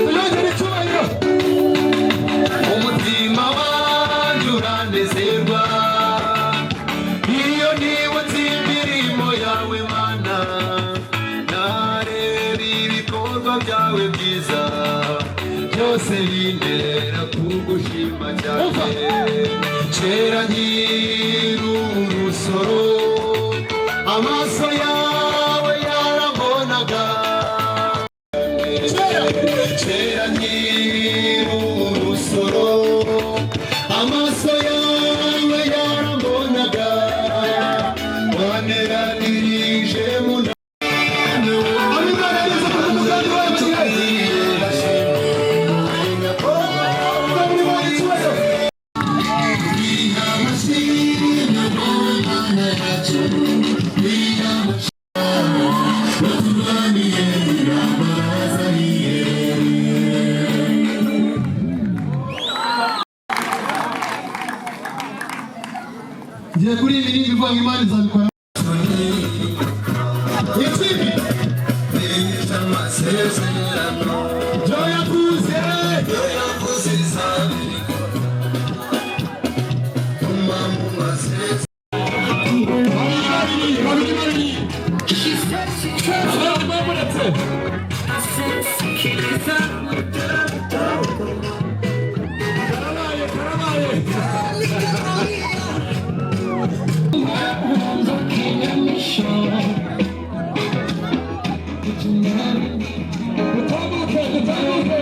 Tuyongere icyubahiro. Umutima wanjye uranezerwa iyo nibutse imirimo yawe, Mana, nareba ibikorwa byawe byiza byose, bintera kugushima cyane. Kera nkiri urusoro, amaso yawe yarambonaga. Kera nkiri urusoro, amaso yawe yarambonaga, waneranirije mu Abimana yageze ku mugambi wayo kigali. Imana icyubahiro. Ngiye kuri iyi mirimo ivuga ngo Imana izabikora. Ikindi byo yavuze. Babiri, babiri, babiri. Abandi bamuretse. Karabaye, karabaye. Dutambuke, dutambuke,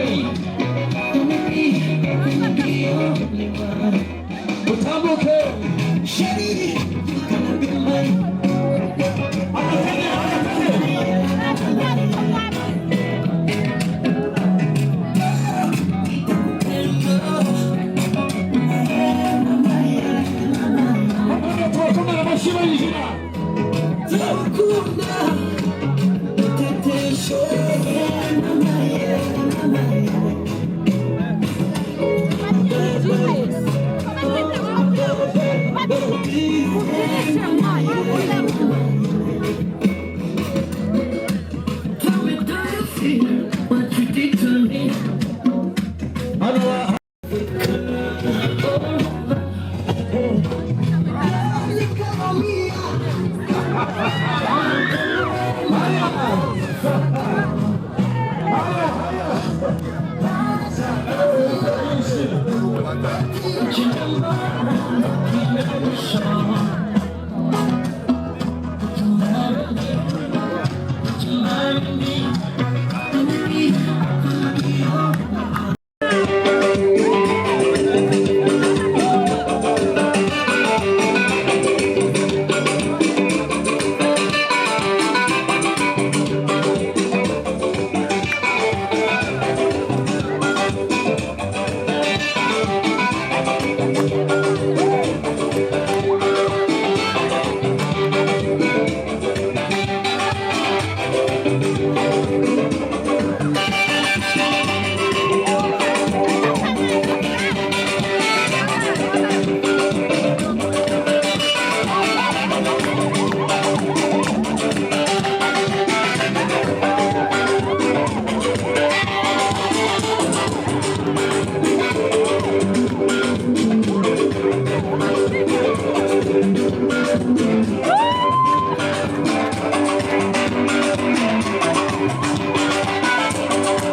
dutambuke. Agatebe, agatebe. Hano turakomera amashyi bayijira. What you did to me. Hano.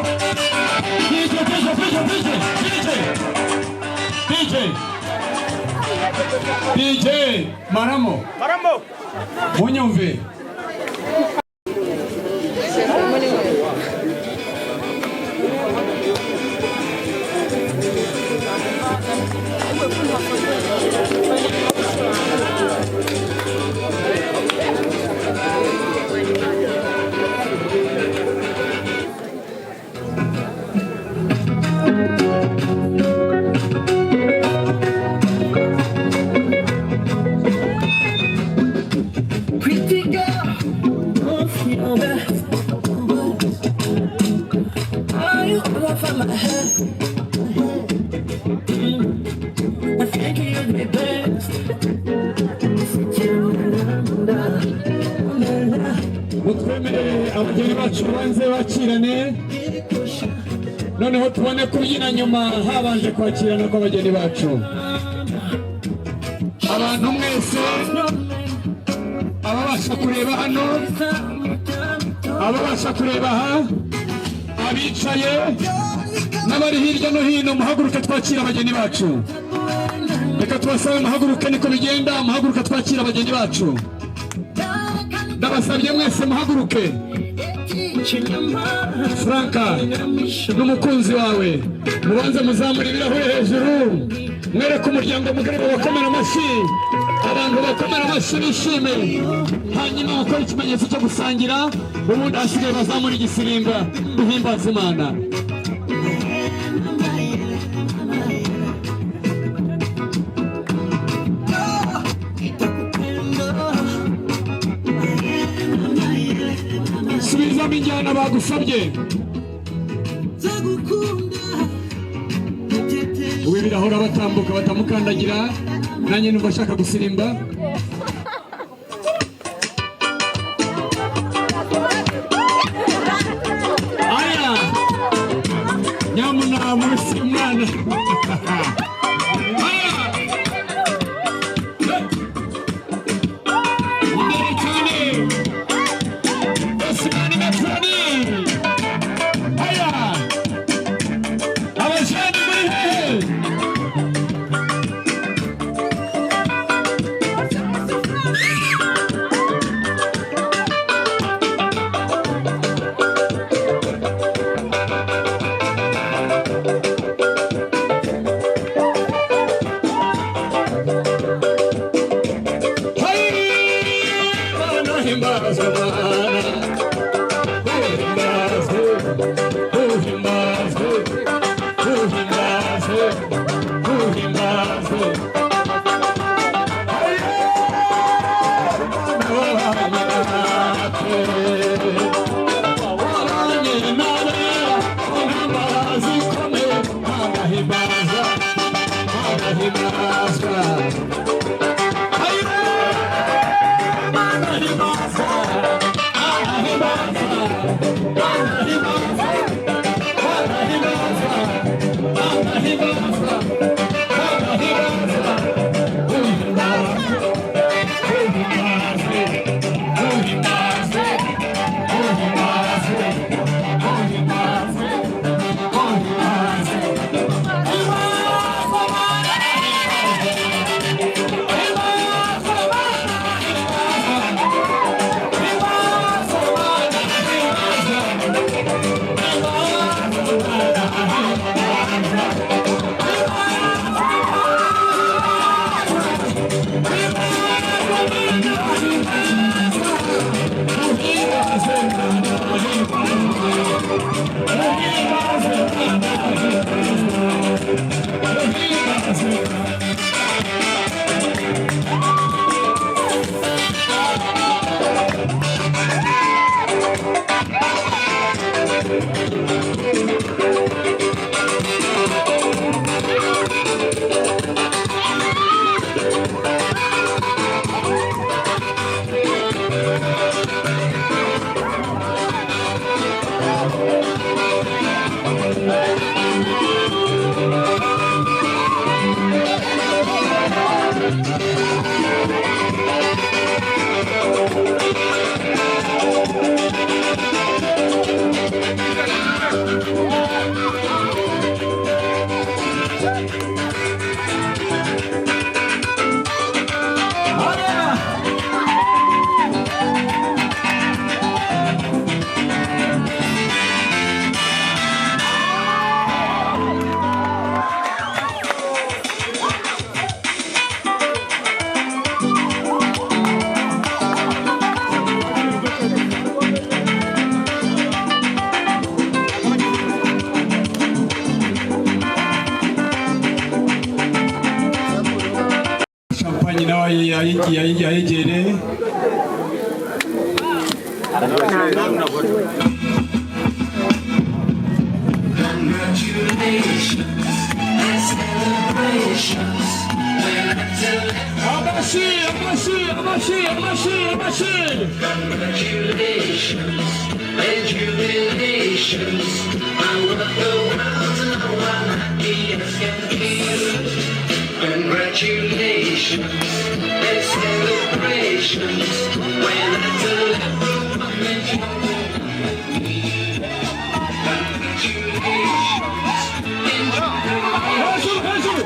DJ, DJ, DJ, DJ, DJ, DJ, DJ, Maramo. Maramo. Munyumve. Pretty girl. Come off my head. I think you're the best. Mutwemerere abageni bacu banze bakirane, noneho tubone kubyina nyuma habanje kwakirana kw'abageni bacu. Abantu mwese, ababasha kureba hano, ababasha kureba aha, abicaye n'abari hirya no hino, muhaguruke twakira abageni bacu. Reka tubasabe muhaguruke, niko bigenda, muhaguruke twakira abageni bacu. Ndabasabye mwese muhaguruke. Franka n'umukunzi wawe, mubanze muzamura ibirahure hejuru, mwereke umuryango mugari bakomera amashyi, abantu bakomera amashyi bishime, hanyuma bakore ikimenyetso cyo gusangira, ubundi hasigaye bazamura igisirimba duhimbaza Imana. Subizamo injyana bagusabye. Uw'ibirahuri batambuka batamukandagira, nanjye numva ashaka gusirimba. Aya nyamuna munsi umwana. Aya imbere cyane, Osimani Matrani. Aya abajani muri hehe? Mana himbazwe, Mana uhimbazwe, uhimbazwe, uhimbazwe, uhimbazwe. Wabanye n'abera mu ntambara zikomeye, Mana himbazwa, Mana himbazwa. Champagne nawe ayegere. Amashyi, amashyi, amashyi, amashyi! Congratulations and jubilations. I'm what the world to know I'm happy as can be. Congratulations and celebrations when I tell everyone that you're me. Congratulations and jubilations. Hejuru, hejuru!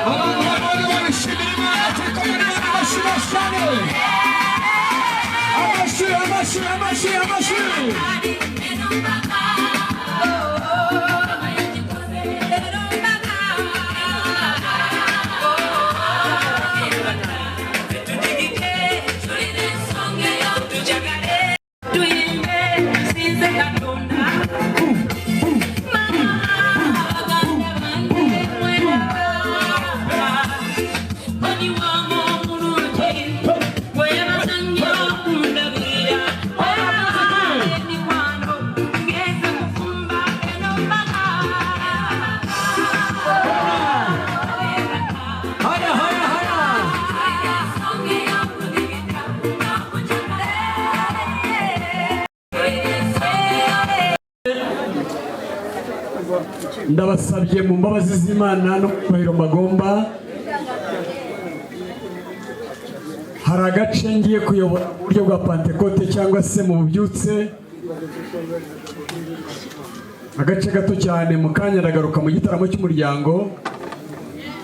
Abantu barimo barishimira Imana, tukomere Imana amashyi menshi cyane. Amashyi, amashyi, amashyi, amashyi! Haya, haya, haya! Ndabasabye mu mbabazi z'Imana no mu cyubahiro mbagomba, hari agace ngiye kuyobora mu buryo bwa Pantekote cyangwa se mu bubyutse, agace gato cyane. Mu kanya ndagaruka mu gitaramo cy'umuryango,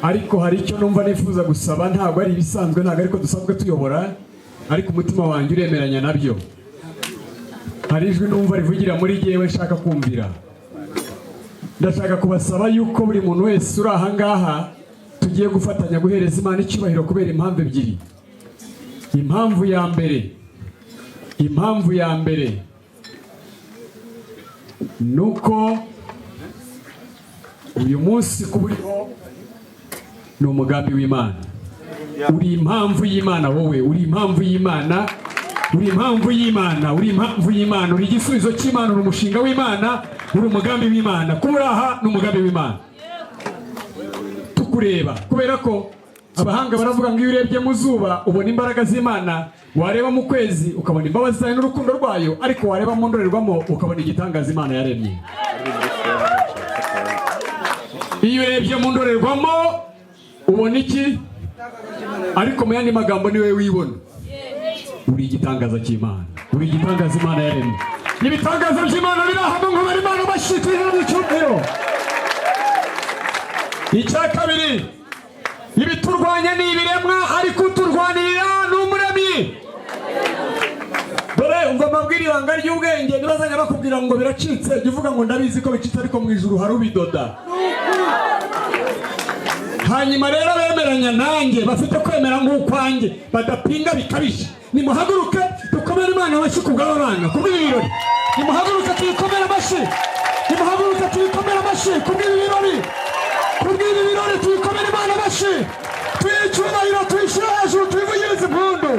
ariko hari icyo numva nifuza gusaba. Ntabwo ari ibisanzwe, ntabwo ariko dusanzwe tuyobora, ariko umutima wanjye uremeranya nabyo. Hari ijwi numva rivugira muri jyewe nshaka kumvira. Ndashaka kubasaba yuko buri muntu wese uri aha ngaha tugiye gufatanya guhereza Imana icyubahiro kubera impamvu ebyiri. Impamvu ya mbere, impamvu ya mbere ni uko uyu munsi kuba uriho ni umugambi w'Imana. Uri impamvu y'Imana, wowe uri impamvu y'Imana, uri impamvu y'Imana, uri impamvu y'Imana, uri igisubizo cy'Imana, uri umushinga w'Imana, uri umugambi w'Imana. Kuba uri aha ni umugambi w'Imana tukureba, kubera ko abahanga baravuga ngo iyo urebye mu zuba ubona imbaraga z'Imana, wareba mu kwezi ukabona imbabazi zayo n'urukundo rwayo, ariko wareba mu ndorerwamo ukabona igitangaza Imana yaremye. Iyo urebye mu ndorerwamo ubona iki? Ariko mu yandi magambo, niwe wibona. Uri igitangaza cy'Imana, uri igitangaza Imana yaremye. Ibitangaza by'Imana biri ahantu nkubera Imana bashyitse mu cyubahiro. Icya kabiri, ibiturwanya ni ibiremwa, ariko uturwanirira ni Umuremyi. Dore umva amabwira, ibanga ry'ubwenge: nibazajya bakubwira ngo biracitse, jya uvuga ngo ndabizi ko bicitse, ariko mu ijuru hari ubidoda. Hanyuma rero, bemeranya nanjye, bafite kwemera nk'ukwanjye, badapinga bikabije, nimuhaguruke dukomere Imana amashyi ku bw'aba bana, ku bw'ibi birori. Nimuhaguruke tuyikomere amashyi, nimuhaguruke tuyikomere amashyi ku bw'ibi birori, ku bw'ibi birori tuyikomere Imana amashyi, tuyihe icyubahiro, tuyishyire hejuru, tuyivugirize impundu.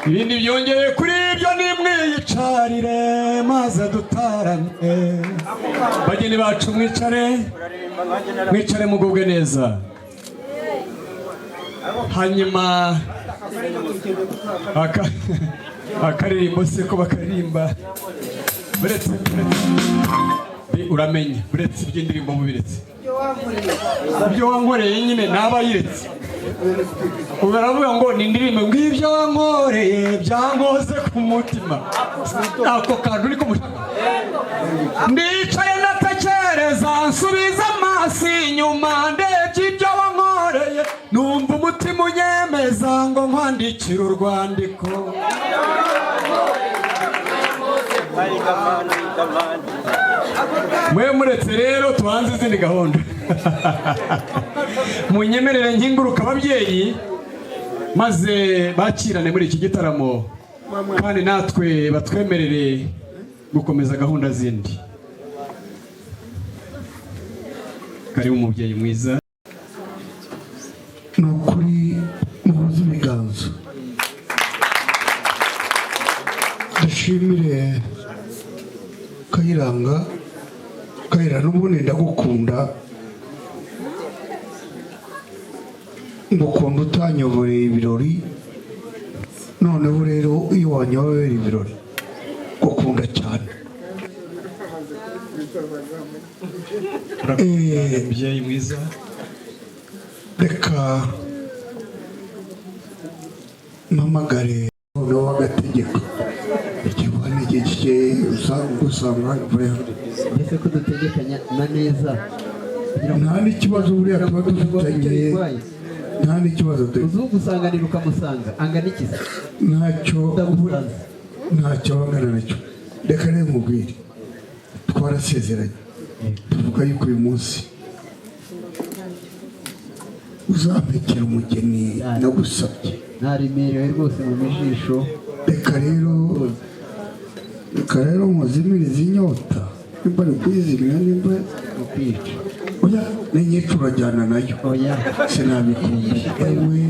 Ibindi byongeye kuri ibyo, nimwiyicarire maze dutarame. Bageni bacu, mwicare, mwicare mugubwe neza. Hanyuma Akaririmbo se ko bakaririmba? Buretse, buretse. Uramenye, buretse iby'indirimbo mubiretse, ibyo wankoreye nyine ntabayiretse. Ubu baravuga ngo ni indirimbo ngo ibyo wankoreye byankoze ku mutima. Ako kantu niko mushaka. Ndicaye ndatekereza, nsubiza amaso inyuma, ndebye ibyo wankoreye, numva umutima unyemeza ngo nkwandikire urwandiko. Mwe muretse rero tubanze izindi gahunda. Munyemerere nkinguruka ababyeyi maze bakirane muri iki gitaramo, kandi natwe batwemerere gukomeza gahunda zindi. Karibu umubyeyi mwiza. Ni ukuri muhuze ibiganza, dushimire Kayiranga. Kayiranga, n'ubundi ndagukunda, ngukunda utanyoboreye ibirori, noneho rero iyo wanyoborera ibirori ngukunda cyane. Umubyeyi mwiza. Reka mpamagare noneho w'agategeko ikigwane gike usanga Mbese ko dutegekanya na neza kugira ngo Nta n'ikibazo buriya tuba dufitanye, nta n'ikibazo uzugusanganira ukamusanga angana iki se? Ntacyo. Ndagusanze. Ntacyo bangana nacyo. Reka rero nkubwire, twarasezeranye tuvuga yuko uyu munsi uzampekera umugeni nagusabye. Naremerewe rwose mu mijisho. Reka rero nkuzimirize inyota, nimba ari kuyizimya, nimba Ukwica. Oya, n'inyica urajyana nayo. Oya. Sinabikunda ewe.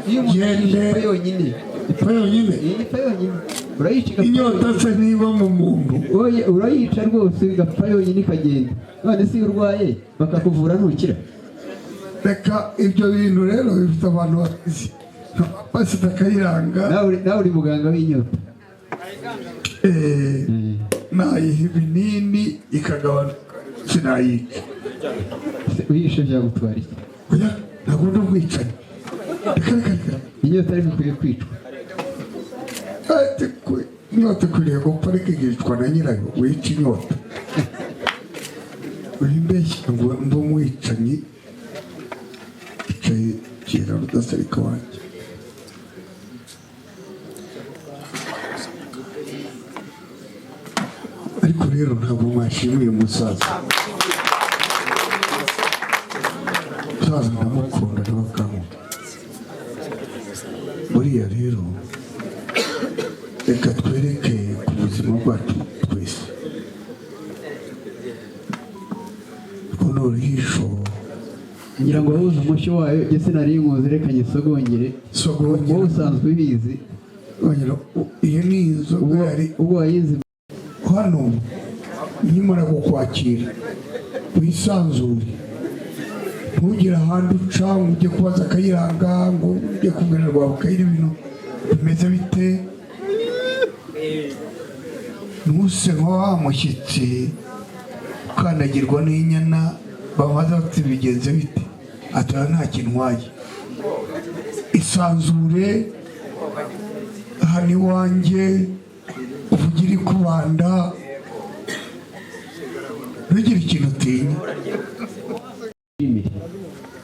Iyo umuntu Gende. ipfa yonyine. Ipfa yonyine. Iyi ipfa yonyine urayica igapfa. Inyota se niba mu muntu? Oya, urayica rwose igapfa yonyine ikagenda. None se iyo urwaye bakakuvura ntukira? Reka ibyo bintu rero bifite abantu babizi, nka Pasita Kayiranga. Nawe uri muganga w'inyota. Nayiha ibinini ikagabanuka, sinayica. Se uyishe byagutwara iki? Oya, ntabwo ndi umwicanyi, reka, reka, reka. Inyota ariko ikwiye kwicwa. Ati inyota ikwiriye gupfa ariko ikicwa na nyirayo wica inyota. Wimbeshya ngo mbe umwicanyi. Icaye kera rudasarika wanjye. Ariko rero ntabwo mwashimiye umusaza. Umusaza ndamukunda nawe akankunda. Buriya rero reka twereke ku buzima bwacu twese runo ruhisho. Ngira ngo wabuze umushyo wayo, njye sinari nkuzi, reka nyisogongere. Sogongera. Wowe usanzwe ubizi. Iyo ni inzoga yari Ubwo wayizi. Hano nkimara kukwakira wisanzure, ntugire ahandi uca ngo ujye kubaza Akayiranga, ngo ujye kubwira Rwabukayira ibintu bimeze bite. Ntuse nka wa mushyitsi ukandagirwa n'inyana, bamaze bati bigenze bite, atara nta kintwaye. Isanzure hano iwanjye, uvugire ikubanda, ntugire ikintu utinya.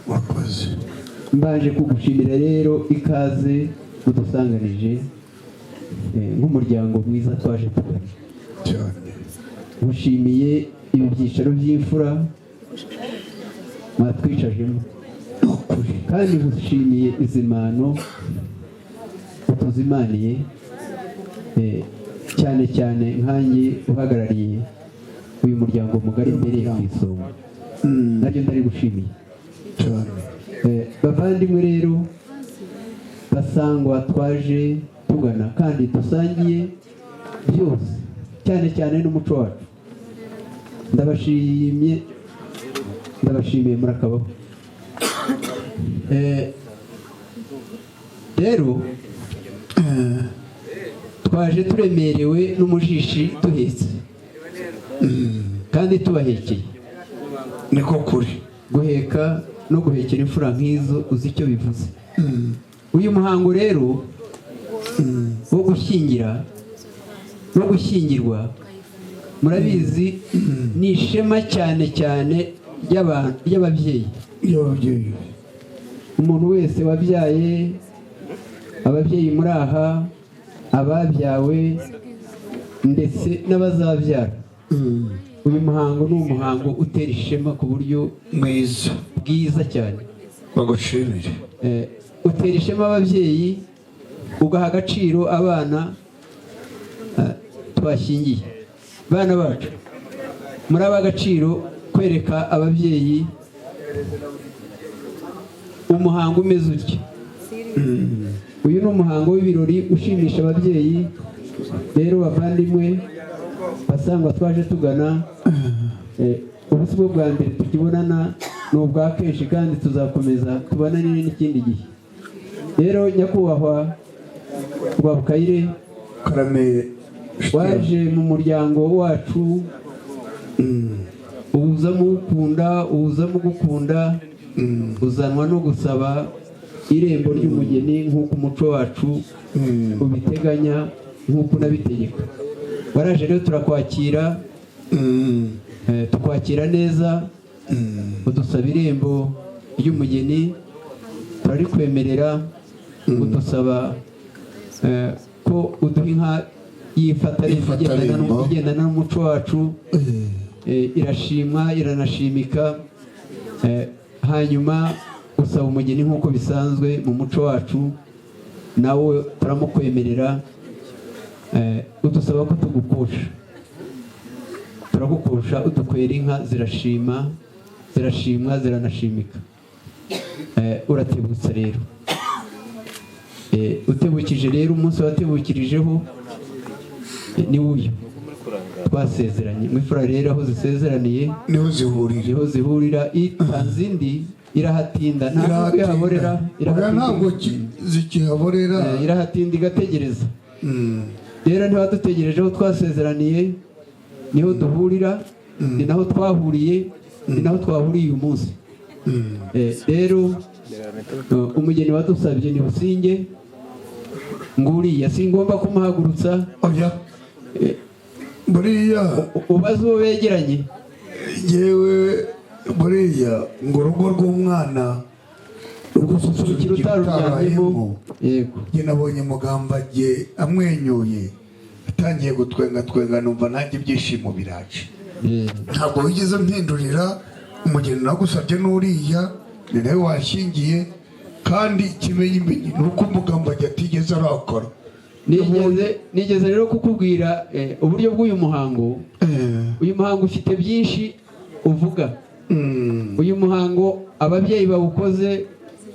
Wakoze. Mbanje kugushimira rero ikaze udusanganije nk'umuryango mwiza twaje tugana. Cyane. Ngushimiye ibi byicaro by'imfura mwatwicajemo. Ni ukuri. Kandi ngushimiye izi mpano utuzimaniye, cyane cyane nkanjye uhagarariye uyu muryango mugari mbereye ku isonga, naryo ndari gushimiye. Cyane. Bavandimwe rero basangwa twaje tugana kandi dusangiye byose, cyane cyane n'umuco wacu, ndabashimye, ndabashimiye, murakabaho. Rero Twaje turemerewe n'umujishi duhetse kandi tubahekeye. Niko kuri. Guheka no guhekera imfura nk'izo, uzi icyo bivuze. Uyu muhango rero wo gushyingira no gushyingirwa, murabizi, ni ishema cyane cyane ry'ababyeyi. Y'ababyeyi. Umuntu wese wabyaye, ababyeyi muri aha, ababyawe ndetse n'abazabyara, uyu muhango ni umuhango utera ishema ku buryo mwiza bwiza cyane. Bagushimire. Utera ishema ababyeyi, ugaha agaciro abana twashyingiye. Bana bacu, muri ab'agaciro kwereka ababyeyi umuhango umeze utya. Uyu ni umuhango w'ibirori ushimisha ababyeyi. Rero bavandimwe, basangwa twaje tugana, ubu si bwo bwa mbere tukibonana, ni ubwa kenshi kandi tuzakomeza tubonane n'ikindi gihe. Rero nyakubahwa Rwabukayire, Karame. waje mu muryango wacu, uza muwukunda, uza mugukunda, uzanwa no gusaba irembo ry'umugeni nk'uko umuco wacu ubiteganya, nk'uko unabitegeka. Waraje rero turakwakira, tukwakira neza, udusaba irembo ry'umugeni turarikwemerera, udusaba ko uduha inka y'ifatarembo Ifatarembo. igendana n'umuco wacu, irashimwa, iranashimika. Hanyuma usaba umugeni nk'uko bisanzwe mu muco wacu, nawe turamukwemerera. Udusaba ko tugukosha, turagukosha, udukwera inka, zirashima, zirashimwa, ziranashimika. Uratebutsa rero. Utebukije rero, umunsi watebukirijeho ni uyu twasezeranye mu ifura. Rero aho zisezeraniye niho zihurira. Niho zihurira. Itanze indi irahatinda, ntabwo ihaborera. Oya, ntabwo zikihaborera. Irahatinda igategereza. Rero ntibadutegereje aho twasezeraniye, niho duhurira, ni naho twahuriye, ni naho twahuriye uyu munsi. Rero umugeni wadusabye ni Businge nguriya, singomba kumuhagurutsa. Oya, buriya Ubaze uwo begeranye. Yewe, buriya ngo urugo rw'umwana rugususurukira utaruryamyemo, yego. Njye nabonye Mugambage amwenyuye, atangiye gutwenga twenga, numva nanjye ibyishimo biraje. Ntabwo wigeze mpindurira umugeni nagusabye, n'uriya ni nawe washyingiye, kandi ikimenyimenyi ni uko Mugambage atigeze arakara. Nigeze rero kukubwira uburyo bw'uyu muhango. Uyu muhango ufite byinshi uvuga. Uyu muhango ababyeyi bawukoze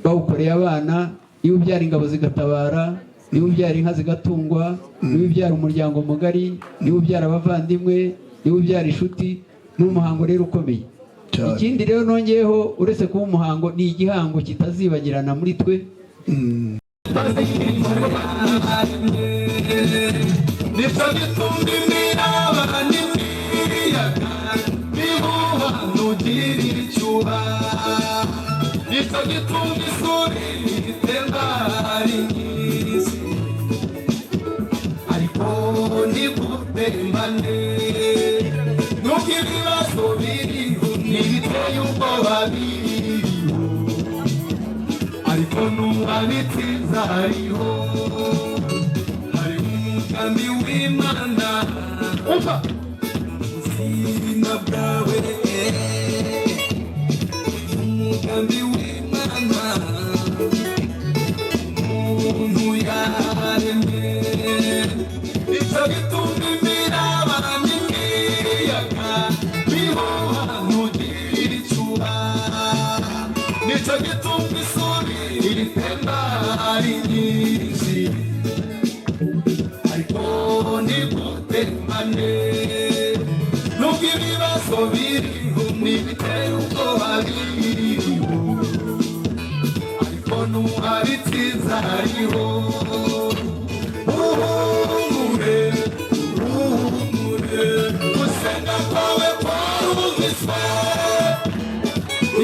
bawukoreye abana. Iyo ubyara ingabo zigatabara, niba ubyara inka zigatungwa, niba ubyara umuryango mugari, niba ubyara abavandimwe, niba ubyara inshuti, ni umuhango rero ukomeye. Cyane. Ikindi rero nongeyeho, uretse kuba umuhango, ni igihango kitazibagirana muri twe. Nicyo gituma imiraba n'imiyaga bihuha ntugira icyuba, nicyo gituma isuri itemba ari nyinshi ariko ntigutembane, nubwo ibibazo biriho n'ibiteye ubwoba biriho, ariko n'uwabitsinze hariho, hari umugambi w'Imana. Umva ubuzima bwawe, umugambi w'Imana umuntu yaremye. Nicyo gituma imiraba n'imiyaga bihuha ntugira icuba, nicyo gituma isuri itemba ari nyinshi ariko ntigutembane, nubwo ibibazo biriho n'ibitera ubwoba biriho, ariko n'uwabitsinze hariho.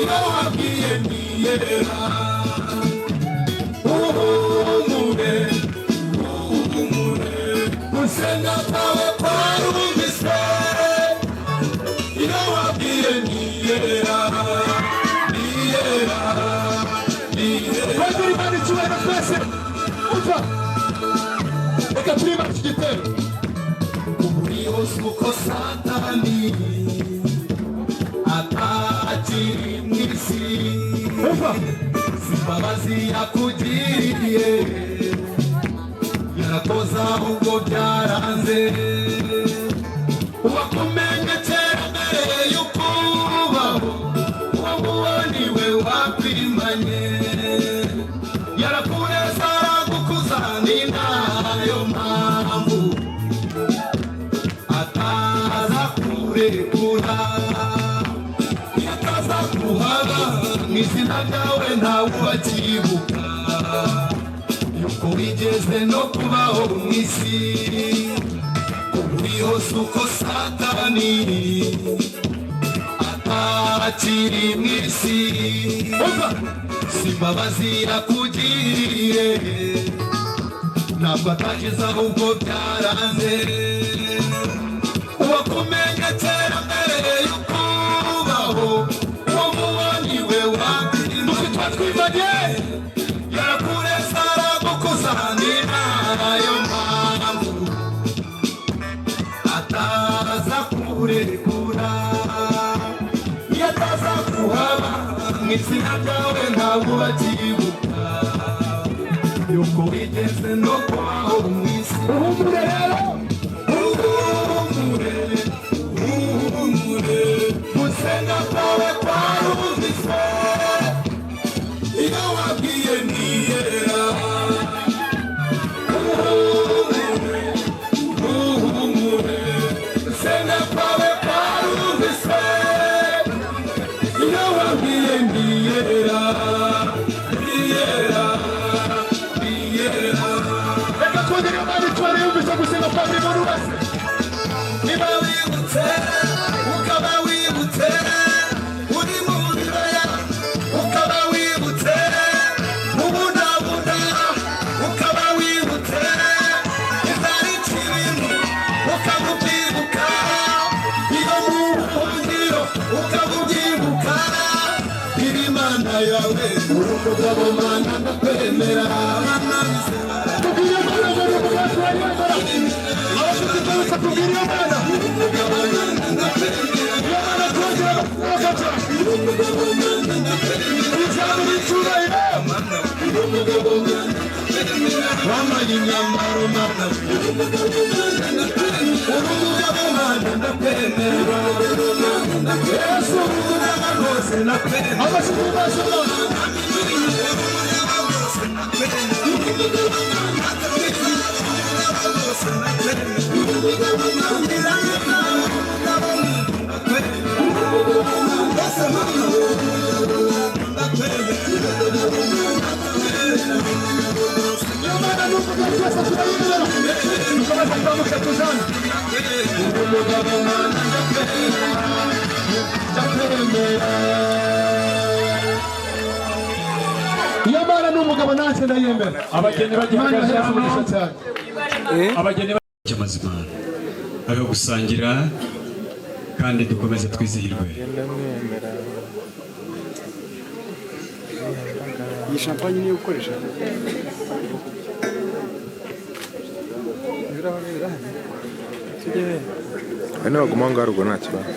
Iyo wabwiye ntiyera. Uhumure, uhumure, gusenga kwawe kwarumvise. Iyo wabwiye ntiyera, ntiyera, ntiyera. Twongere Imana icyubahiro twese. Umva, reka turime iki gitero. Uriho uko Satani atakiri mu isi. Umva. Si imbabazi yakugiriye, yarakoze ahubwo byaranze. Uwakumenye kera mbere y'ukubaho, uwo nguwo niwe wakwimanye. Yarakureze, aragukuza, ni nayo mpamvu ataza kurekura. Iyo ataza kuhaba, mu izina ryawe ntawe ubakibuka yuko wigeze no kubaho mu isi. Uriho si uko Satani atakiri mu isi. Umva. Si imbabazi yakugiriye, ntabwo atakiza ahubwo byaranze. Uwakumenye kera mbere y'ukubaho, uwo muwo niwe Dufite twimanye. Yarakureze, aragukuza, ni nayo mpamvu ataza kurekura. Iyo ataza kuhaba, mu izina ryawe ntabwo bakibuka yuko wigeze no kubaho mu isi. Uhumure rero. Uhumure, uhumure, gusenga kwawe kwarumvise. Iyo wabwiye ntiyera. Uhumure, uhumure, gusenga kwawe kwarumvise. Iyo wabwiye ntiyera, ntiyera, ntiyera. Reka twongere Imana icyubahiro yumvise gusenga kwa buri muntu wese. Niba wibutse, ukaba wibutse uri mu bibaya, ukaba wibutse ubundabunda, ukaba wibutse inzara ica ibintu, ukaba ubyibuka iyo mu buhungiro, ukaba ubyibuka iri Mana yawe, uri umugabo Mana, ndakwemera. Tubwire Imana ngo ni umugabo, turayemera. Abafite ikibazo, tubwire iyo Mana, iyo Mana twongera bakata ijambo ry'icyubahiro. Wambaye imyambaro Mana, uri umugabo Mana, ndakwemera. Yesu, uri umugabo rwose, ndakwemera. Amashyi y'Imana. Iyo Mana ni umugabo, twese turayemera. Dukomeze twamuke tujane. Umugabo Mana, ndakwemera, ndakwemera. Iyo Mana ni umugabo, nanjye ndayemera. Abageni Imana bagihagaze ibahe hano. umugisha cyane. Abageni Cy'amazima abe gusangira kandi dukomeze twizihirwe. Iyi champagne niyo gukoresha. Ibirahure birahari. Tujye he? Bane baguma aho ngaho ruguru, nta kibazo.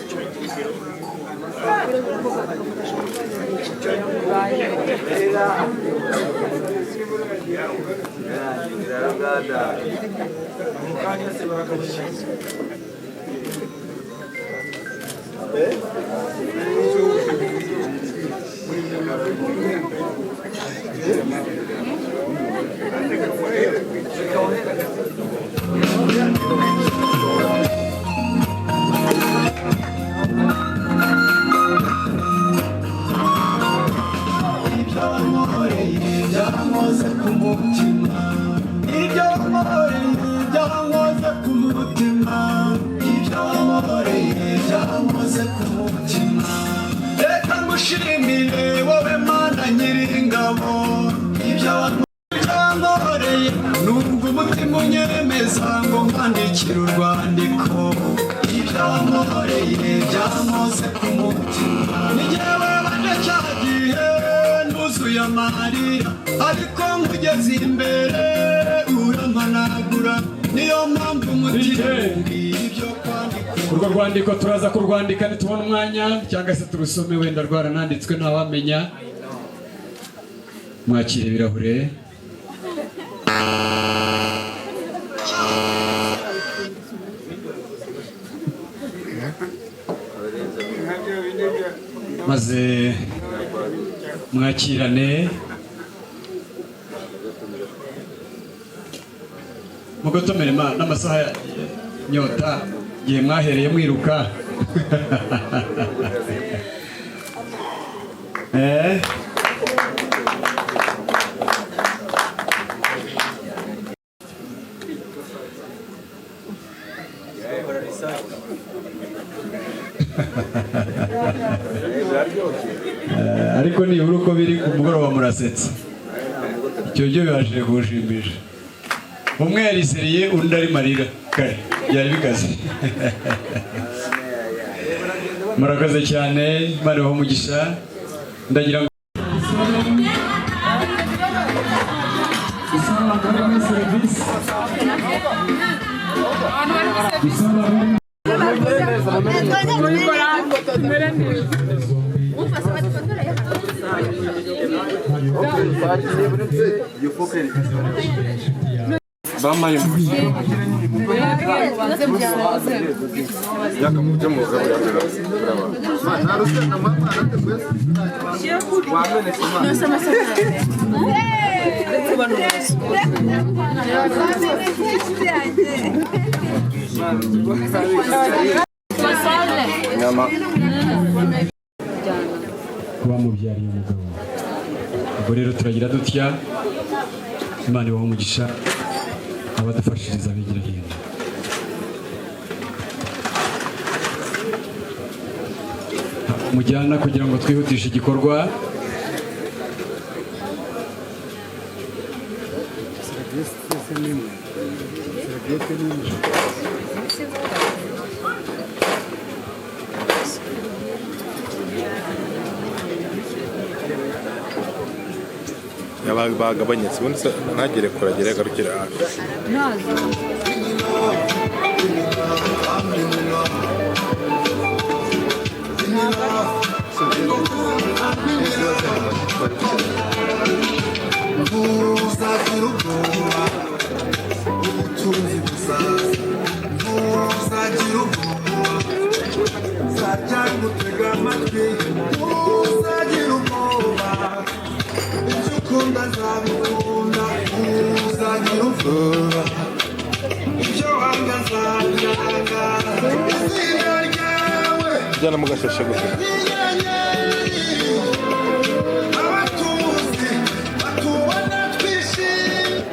Ibyo wankoreye byankoze ku mutima, ibyo wankoreye byankoze ku mutima, ibyo wankoreye byankoze ku mutima. Reka. Ngushimire wowe Mana nyiringabo, ibyo wankoreye, numva umutima unyemeza ngo nkwandikire urwandiko. Ibyo wankoreye byankoze ku mutima. Ni jyewe waje cya gihe nuzuye amarira, ariko nkugeze imbere urampanagura. Niyo mpamvu umutima umbwira ibyo kwandika. Urwo rwandiko turaza kurwandika nitubona umwanya, cyangwa se turusome, wenda rwarananditswe, ntawamenya. Mwakira ibirahure. Maze mwakirane, mugotomere n'amasaha ya nyota igihe mwahereye mwiruka. Ariko nibura uko biri ku mugoroba murasetse, icyo byo bibashije kuwushimisha. Umwe yariseriye, undi ari marira kare byari bikaze. Murakoze cyane, Imana ibahe umugisha. Ndagira ngo Isaba bari muri serivisi, isaba bari. Bamaye. Inyama. Kuba mubyariye umugabo. Ubwo rero turagira dutya, Imana ibahe umugisha, abadufashiriza bigira hino. Mujyana kugira ngo twihutishe igikorwa. Serivisi n'imwe, serivisi n'imwe. Bagabanyutse ubundi se ntagere kure, agere agarukire hafi. Ntuzagira ubwoba, ubutunzi buzaza. Ntuzagira ubwoba, nzajya ngutega amatwi. Ntuzagira ubwoba, ibyo ukunda nzabikunda. Ntuzagira ubwoba, ibyo wanga nzabyanga. Izina ryawe Jyana mu gashashe gusa. n'inyenyeri, abatuzi batubona twishimye.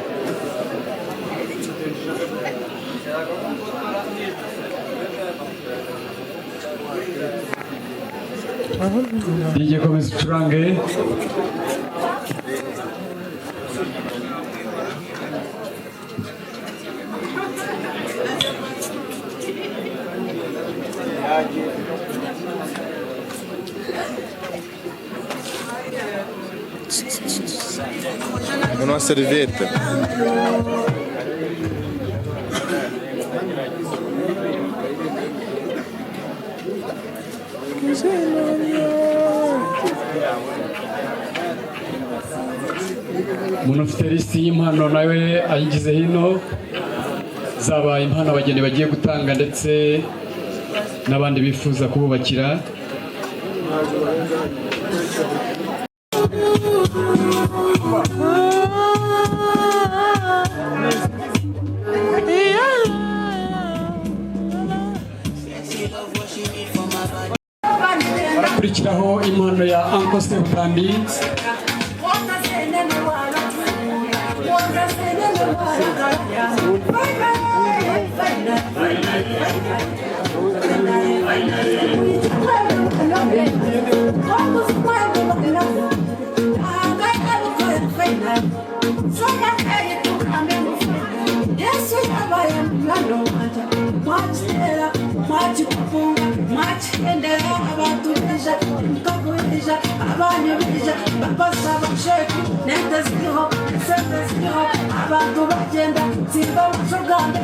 DJ, komeza ucurange. Umuntu wa seriviyete. Umuntu ufite lisiti y'impano nawe ayigize hino, zaba impano abageni bagiye gutanga ndetse n'abandi bifuza kububakira. Barakurikiraho impano ya Uncle Sebutandi.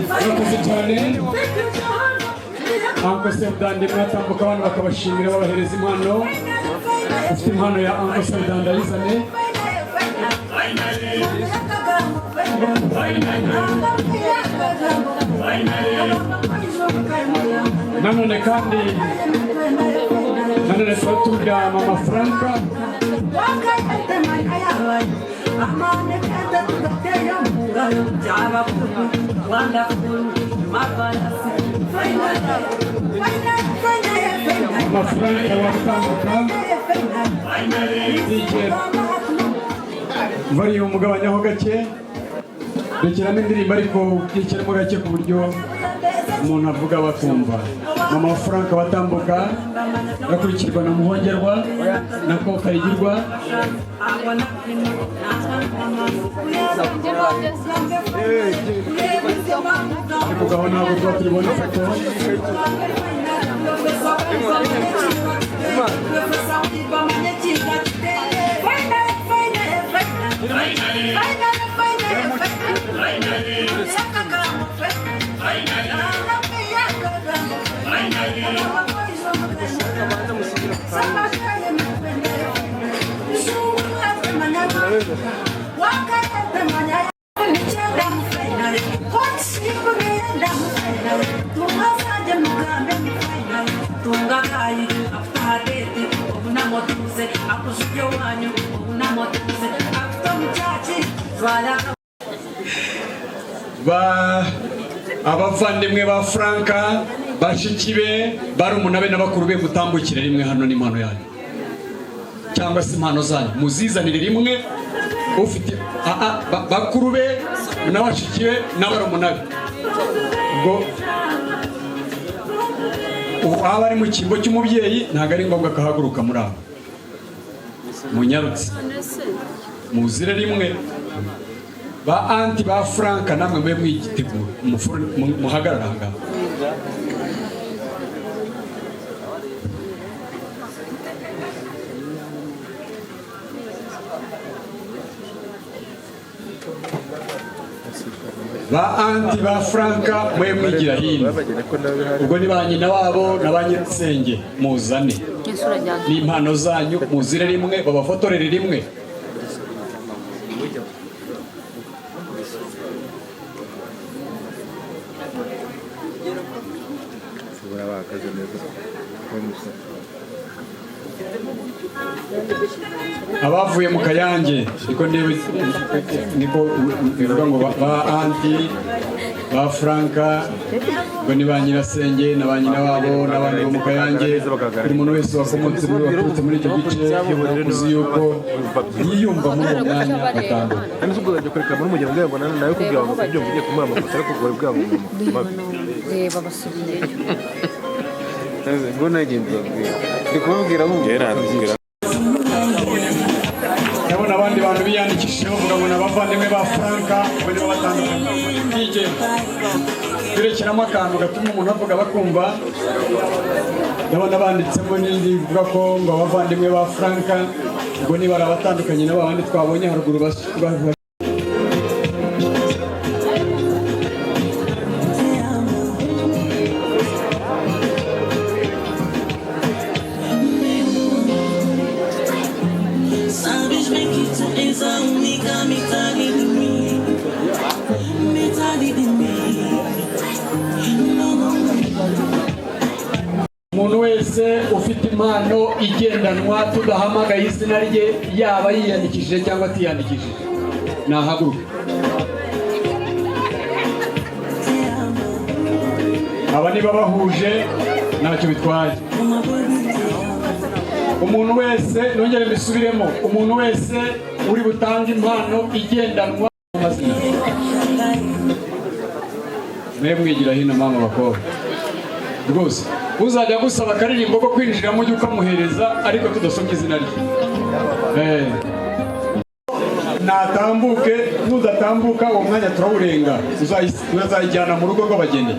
Murakoze cyane. Uncle Sebudandi, mwatambuka abantu bakabashimira, babahereza impano. Ufite impano ya Uncle Sebudandi ayizane. Nanone kandi, nanone tuba tubwira Mama Franka. Mama Franka watambuka. DJ variye umugabanyaho gake, rekeramo indirimbo ariko yicaremo gake ku buryo umuntu avuga bakumva. Mama Frank watambuka, arakurikirwa na Muhongerwa nako Kayigirwa. Ariko gaho ntabwo tuba turibona ifoto. Ba abavandimwe ba Franka, bashiki be, barumuna be n'abakuru be, mutambukire rimwe hano n'impano yanyu cyangwa se impano zanyu muzizanire rimwe. Ufite bakuru be na bashiki be n'abarumuna be, ubwo waba ari mu cyimbo cy'umubyeyi ntabwo ari ngombwa akahaguruka muri abo. Munyarutse muzire rimwe. Ba aunty ba Franka, namwe mube mwigitegura, muhagarara aha ngaha. Ba aunty ba Franka, mwe mwigira hino. Ubwo ni ba nyina wabo na ba nyirasenge, muzane n'impano zanyu, muzire rimwe, babafotorere rimwe. Abavuye mu Kayange, niko ndebe, niko bivuga ngo ba aunty ba Franka, ngo ni ba nyirasenge na ba nyina wabo n'abandi bo mu Kayange. Buri muntu wese wakomotse muri, waturutse muri icyo gice, uzi yuko yiyumva muri uwo mwanya, batambuka. Reba, basubiyeyo. Ndabona abandi bantu biyandikishije bavuga ngo ni abavandimwe ba Franka, bo nibo batandukanye. DJ, turekeramo akantu gatuma umuntu avuga bakumva. Ndabona banditsemo n'indi ivuga ko ngo abavandimwe ba Franka, ubwo niba ari abatandukanye n'aba bandi twabonye haruguru. Sabes bem que tu és a única metade de mim, metade de mim. Não, não, Umuntu wese ufite impano igendanwa tudahamagaye izina rye, yaba yiyandikishije cyangwa atiyandikishije, nahaguruke. Aba niba bahuje ntacyo bitwaye. Umuntu wese, nongere mbisubiremo, umuntu wese uri butange impano igendanwa, amazina. Mwe mwigira hino mama, bakobwa rwose. Uzajya gusaba akaririmbo ko kwinjiramo ujye ukamuhereza, ariko tudasomye izina rye. Natambuke, nudatambuka uwo mwanya turawurenga, uzayijyana mu rugo rw'abageni.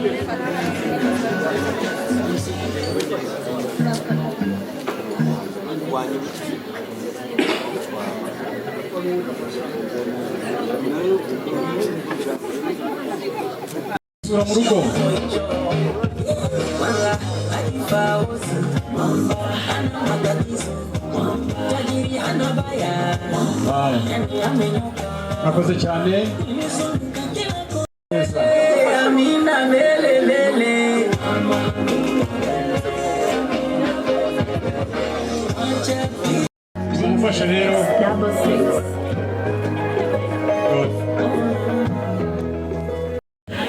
Sura mu rugo. Murakoze cyane. Mumufashe rero.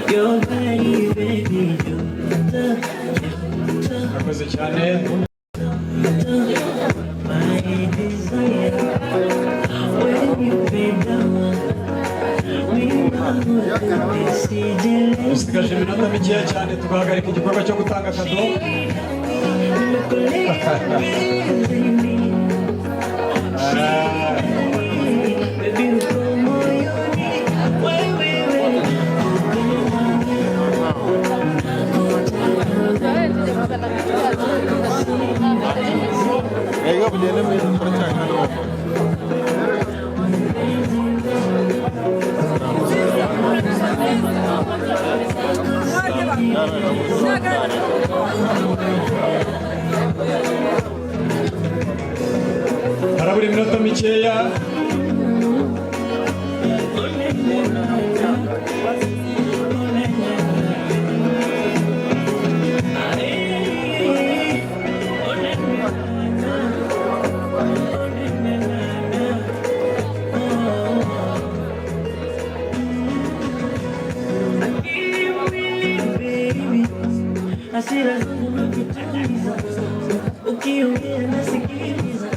Good. Murakoze cyane. Dusigaje iminota mikeya cyane tugahagarika igikorwa cyo gutanga kado. Harabura iminota mikeya. Hasira zangu nakituliza, ukiongea nasikiliza,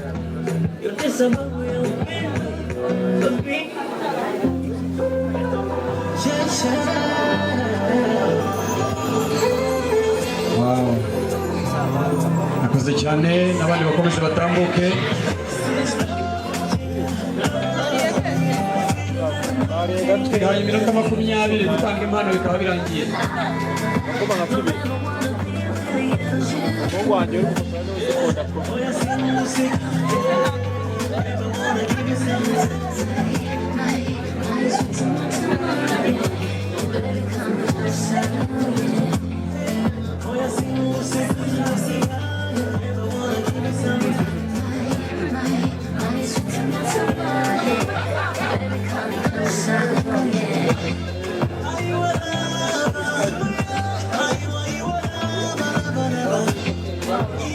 yote sababu ya upendo. Baby. Wow. Murakoze cyane, n'abandi bakomeze batambuke. Twihaye iminota 20 gutanga impano bikaba birangiye.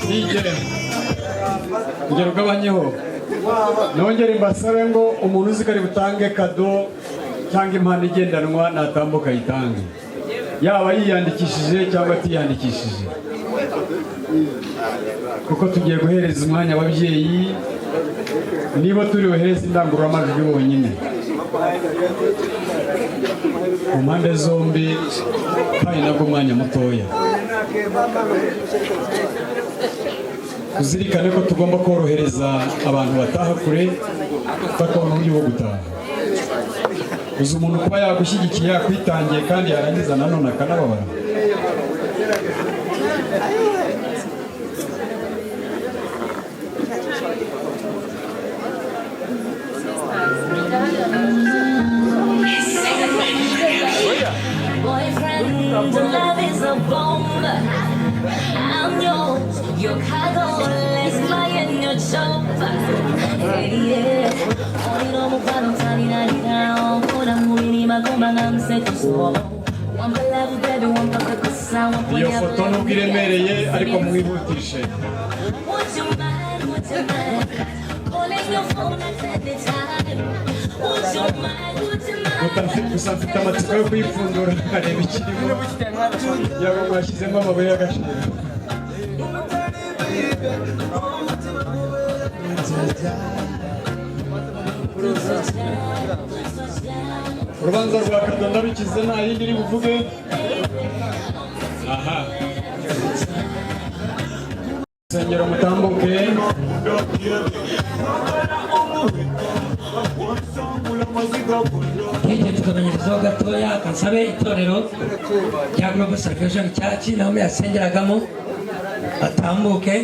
Nigere ngera ugabanyeho, nongere mbasabe ngo umuntu uzi ko ari butange kado cyangwa impano igendanwa natambuka ayitange, yaba yiyandikishije cyangwa atiyandikishije, kuko tugiye guhereza umwanya ababyeyi, niba turi buhereze indangururamajwi bonyine ku mpande zombi, kandi nabwo umwanya mutoya. Tuzirikane ko tugomba korohereza abantu bataha kure bakabona uburyo bwo gutaha. Uzi umuntu kuba yagushyigikiye, yakwitangiye, kandi yarangiza nanone akanababara. Boyfriend, love is a bomb. I'm yours, your cargo. Let's fly in your chopper. Hey, yeah. Iyo foto nubwo iremereye, ariko mwihutishe. Would you mind, would you mind calling your phone at any time? Would you mind, would you mind? Gusa mfite amatsiko yo kuyipfundura nkareba ikirimo, yaba mwashyizemo amabuye y'agaciro. Urubanza rwa kado ndarukize, nta yindi iri buvuge aha. Urusengero mutambuke. Hirya tugabanyirizaho gatoya, kansabe itorero rya Global Salvation Church naho yasengeragamo batambuke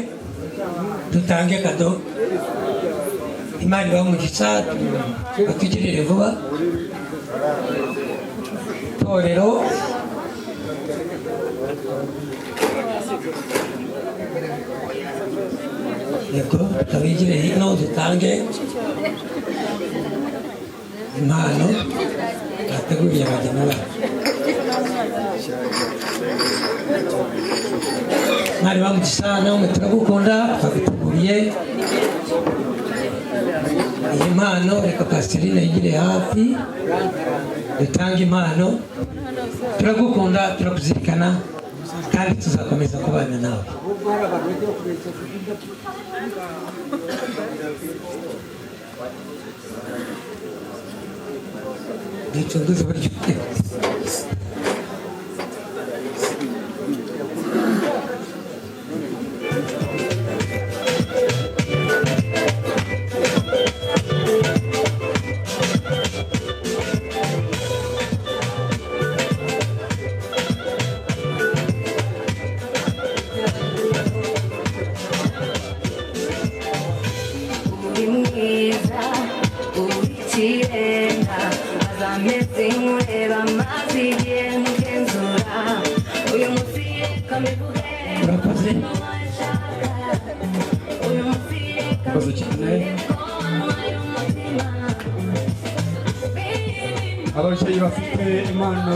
dutange kado. Imana ibahe umugisha, batugirire vuba. Itorero yego, tukabigire hino dutange impano bateguriye abageni bacu. Mwari bamugisha nawe, turagukunda, twaguteguriye iyi mpano. Reka Pasiterine yigire hafi dutange impano. Turagukunda, turakuzirikana kandi tuzakomeza kubana nawe. Ducunguze uburyo. Uri mwiza uw'ikirenga, azameze nkureba amazi igihe nkugenzura uyu munsi, reka mbivuge. Urakoze. Uyu munsi reka Urakoze cyane. Ababyeyi bafite impano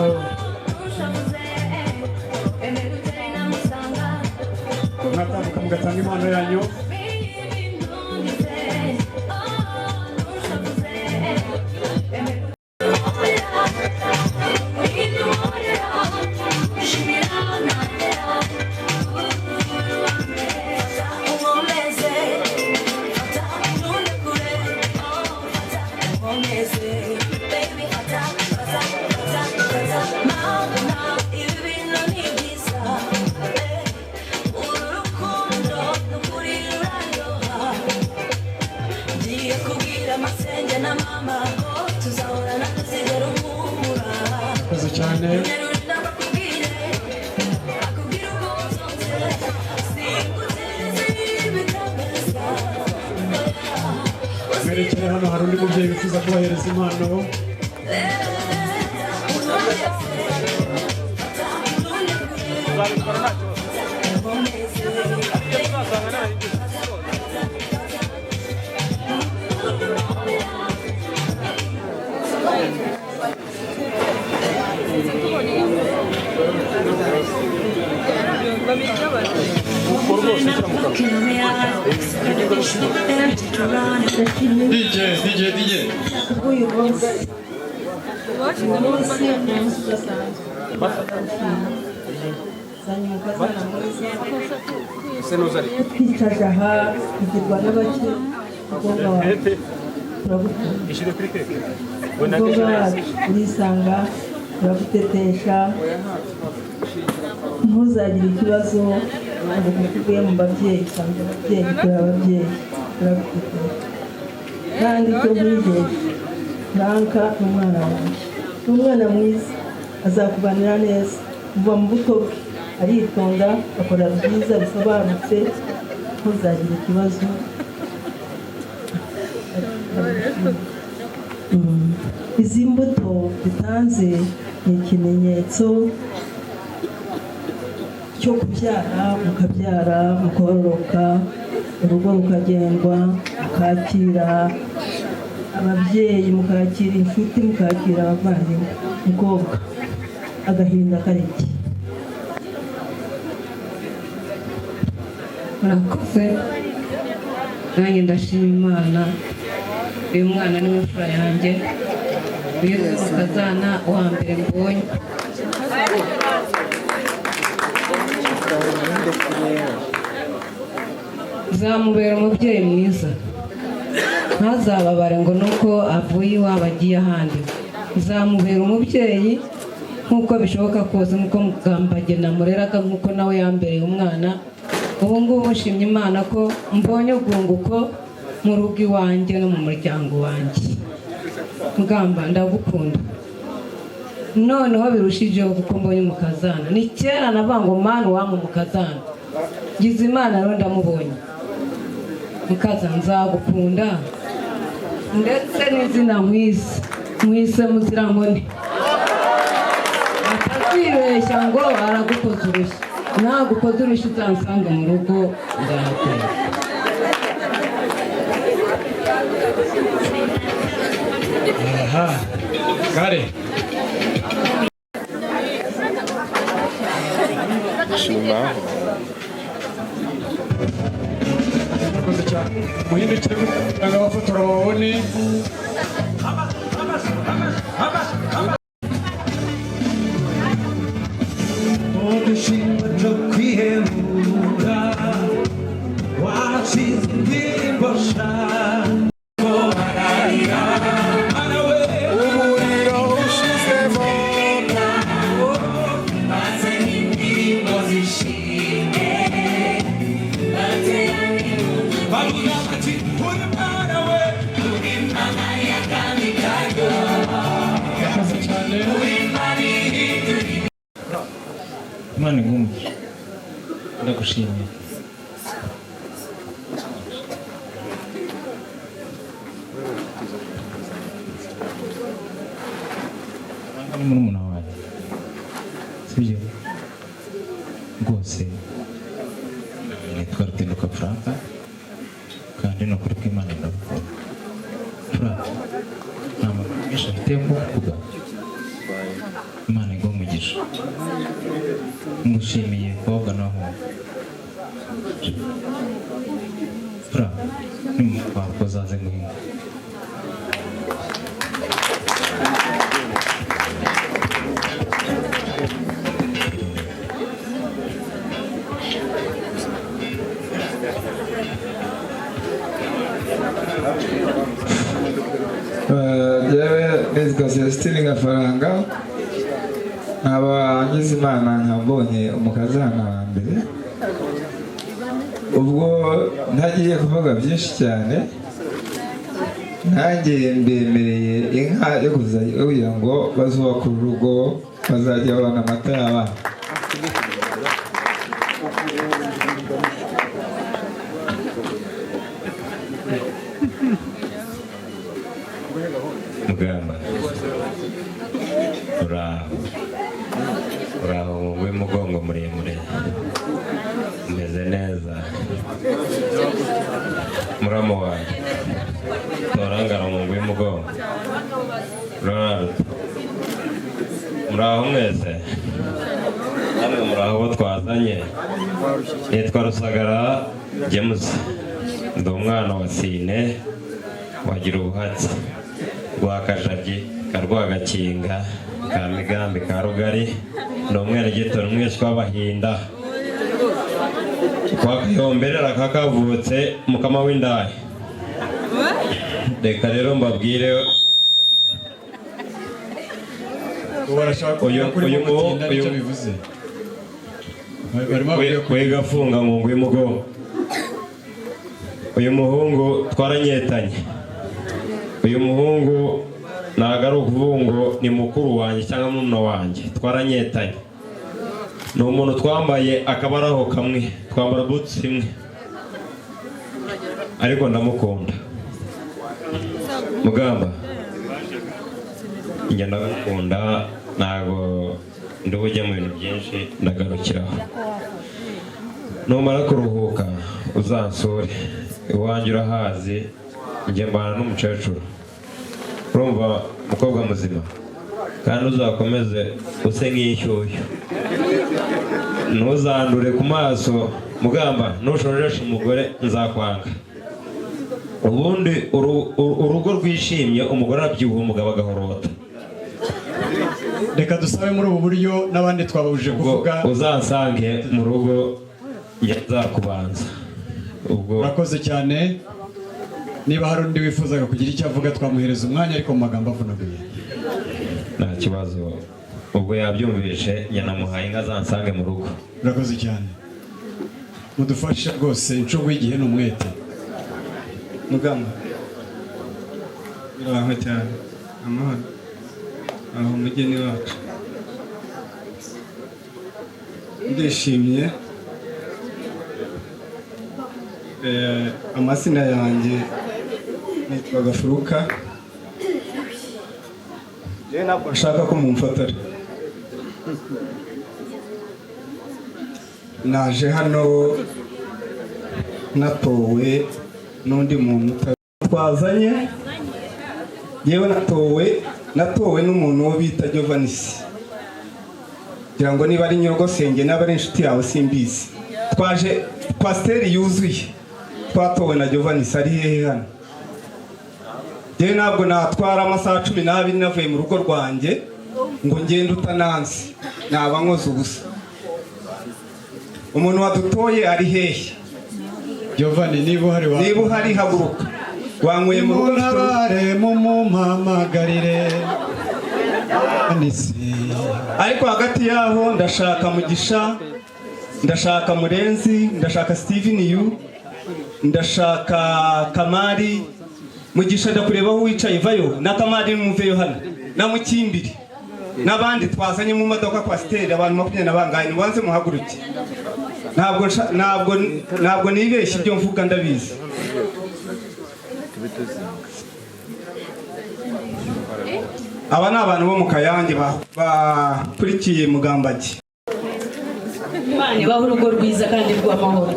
mwatambuka mugatanga impano yanyu. Unkomeze, fata ntunekure, oh fata unkomeze, baby fata fata fata fata, mama ibi bintu ni byiza, eh, uru rukundo nukuri ruraryoha, ngiye kubwira amasenge na mama ko tuzahorana tuzigera umwumura. Urakoze cyane. Mwerekere hano hari undi mubyeyi wifuza kubahereza impano. DJ, DJ, DJ. Uyu munsi, uyu munsi ni umunsi udasanzwe. Zanye umukazana mwiza twicaje aha, tugirwa n'abake. Mukobwa wawe turagukunda, mukobwa wacu urisanga, turagutetesha, ntuzagire ikibazo ngo kuko uvuye mu babyeyi. Usanga ababyeyi, turi ababyeyi, turagutetesha. Kandi icyo nkwijeje, Franka ni umwana wanjye, ni umwana mwiza, azakubanira neza. Kuva mu buto bwe aritonda, akora byiza bisobanutse, ntuzagire ikibazo. Izi mbuto dutanze ni ikimenyetso cyo kubyara, mukabyara, mukororoka, urugo rukagendwa, mukakira ababyeyi, mukakira inshuti, mukakira abavandimwe. Mukobwa, agahinda kareke. Murakoze. Nanjye ndashima Imana. Uyu mwana ni imfura yanjye, uyu ni umukazana wa mbere mbonye. Nzamubera umubyeyi mwiza, ntazababare ngo nuko avuye iwabo agiye ahandi. Nzamubera umubyeyi nk'uko bishoboka kose, nk'uko Mugambage namureraga, nk'uko nawe yambereye umwana. Ubu ngubu nshimye Imana ko mbonye urwunguko mu rugo iwanjye no mu muryango wanjye. Mugamba, ndagukunda noneho birushijeho kuko mbonye umukazana. Ni kera navuga ngo mani wampa umukazana, ngize Imana rero ndamubonye. Mukaza, nzagukunda, ndetse n'izina nkwise nkwise Muzirankoni, atazibeshya ngo aragukoza urushyi. Nagukoza urushyi uzansanga mu rugo, nzahakora. Aha kare. Shima. Murakoze cyane, muhindukire kugira ngo abafotora babone. Udushimba two kwihebura wasize indirimbo sha ko bararira. Umuriro ushizemo. Maze indirimbo zishime, bavuga bati uri mwana we, uri mana y'akami kayo. Murakoze cyane. Uri mana ihindura. Imana iguhe, ndagushimiye. Ni murumuna wanjye, sibyo rwose. Nitwa Rutinduka Frank, kandi ni ukuri kw'Imana ndagukunda. Frank, nta makuru menshi afite yo kuvuga. Imana iguhe umugisha, ngushimiye kobwa n'abahungu. Frank, nimutwara uzaze guhinga. Yewe, nitwa Celestine Gafaranga, nkaba ngize Imana nkambonye umukazana wa mbere. Ubwo ntagiye kuvuga byinshi cyane, nanjye mbemereye inka yo kuzajya kugira ngo bazubake urugo, bazajya babona amata y'abana. Mugamba, uraho, uraho w'umugongo muremure, umeze neza? Muramu wanjye torangara mu w'umugongo, ruraruta. Muraho mwese, namwe muraho abo twazanye. Nitwa Rusagara James, ndi umwana wa Sine wagira ubuhatsi Rwakajabyi ka Rwagakinga ka Migambi ka Rugari, ni umweregito umwishywa w'Abahinda kwa Kayomberera kakavutse mukama w'indaya. Reka rero mbabwire. Barashaka Uyu kuri uyu gutinda uyu nicyo bivuze. Wigafunga ngo ngwimugo. Uyu muhungu twaranyetanye. Uyu muhungu ntabwo ari ukuvuga ngo ni mukuru wanjye cyangwa murumuna wanjye, twaranyetanye. Ni umuntu twambaye akabaraho kamwe, twambara butsi imwe, ariko ndamukunda. Mugamba, njye ndagukunda, ntabwo ndi bujye mu bintu byinshi, ndagarukiraho. Numara kuruhuka uzansure iwanjye, urahazi, njye mbana n'umukecuru. Urumva mukobwa muzima, kandi uzakomeze use nk'ishyushyu, ntuzandure ku maso. Mugamba, nushojesha umugore nzakwanga. Ubundi urugo rwishimye, umugore arabyibuha, umugabo agahorota. Reka dusabe muri ubu buryo n'abandi twababujije kuvuga. Uzansange mu rugo, njye nzakubanza ubwo. Urakoze cyane. Niba hari undi wifuzaga kugira icyo avuga, twamuhereza umwanya, ariko mu magambo avunaguye. Nta kibazo, ubwo yabyumvishe, yanamuhaye inka, azansange mu rugo. Urakoze cyane. Mudufashe rwose, incungu y'igihe ni umwete. Mugamba, biraho cyane, amahoro aho umugeni wacu. Ndishimye. Amazina yanjye nitwa Gafuruka. Njyewe ntabwo nshaka ko mumfotora. Naje hano natowe n'undi muntu twazanye. Yewe, natowe n'umuntu wo bita Giovanisi, kugira ngo niba ari nyirogosenge, niba ari inshuti yawe simbizi. Twaje kwasiteri yuzuye, twatowe na Giovanisi. Ari hehe hano? Yewe, ntabwo natwara amasaha 12 navuye mu rugo rwanjye ngo ngende utanansi, naba nkoze ubusa. Umuntu wadutoye ari hehe? Giovanni, niba uhari wa Niba uhari haguruka. Wanyweye mu rugo. Muntabare, mumumpamagarire Anisi. Ariko hagati yaho ndashaka Mugisha, ndashaka Murenzi, ndashaka Steven Yu, ndashaka Kamari. Mugisha, ndakureba aho wicaye, vayo na Kamari, muveyo hano na Mukimbiri n'abandi twazanye mu modoka kwasiteri, abantu 20 na bangahe. Nibanze muhaguruke. Ntabwo nibeshye, ibyo mvuga ndabizi. Aba ni abantu bo mu Kayange bakurikiye Mugambage. Imana ibahe urugo rwiza kandi rw'amahoro.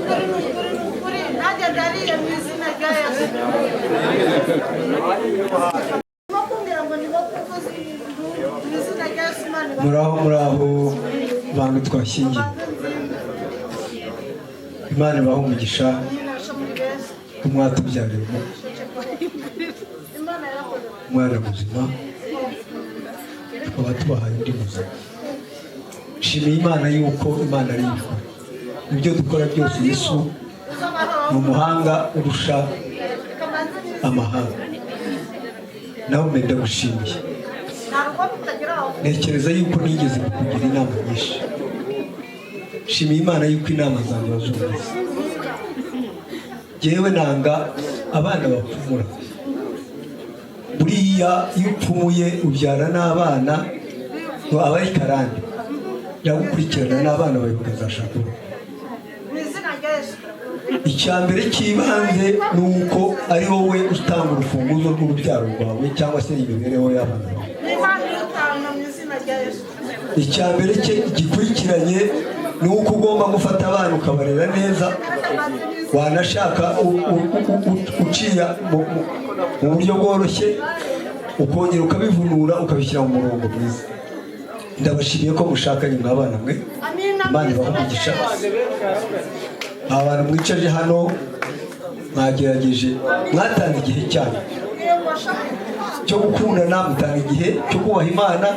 Nanjye ndariye mu izina rya Yesu. Ndimo kumbwira ngo ndimo kuvuza induru mu izina rya Yesu. Imana ibahe. Muraho, muraho bantu twashyingiye. Imana ibahe umugisha ko mwatubyariye Imana yarakoze. umwana muzima, tukaba tubahaye undi muzima. Nshimiye Imana yuko Imana ari ibikora ibyo dukora byose. Yesu ni umuhanga urusha amahanga. Nawe mbe ndagushimiye. Ntabwo bitagira aho. Ntekereza yuko nigeze kukugira inama nyinshi. Nshimiye Imana yuko inama zanjye wazumvise. Jyewe nanga abana bapfumura. Buriya iyo upfumuye ubyara n'abana ngo aba ari karande, yagukurikirana n'abana bawe bakazashaka urugo. Mu izina rya Yesu. Icya mbere cy'ibanze ni uko ari wowe utanga urufunguzo rw'urubyaro rwawe cyangwa se imibereho y'abana bawe. Imana irutanga mu izina rya Yesu. Icya mbere cye gikurikiranye ni uko ugomba gufata abana ukabarera neza, wanashaka uciya mu buryo bworoshye, ukongera ukabivunura ukabishyira mu murongo mwiza. Ndabashimiye ko mushakanye mwabana mwe. Imana ibahe umugisha. Abantu mwicaje hano mwagerageje, mwatanze igihe cyanyu cyo gukundana, mutanga igihe cyo kubaha Imana.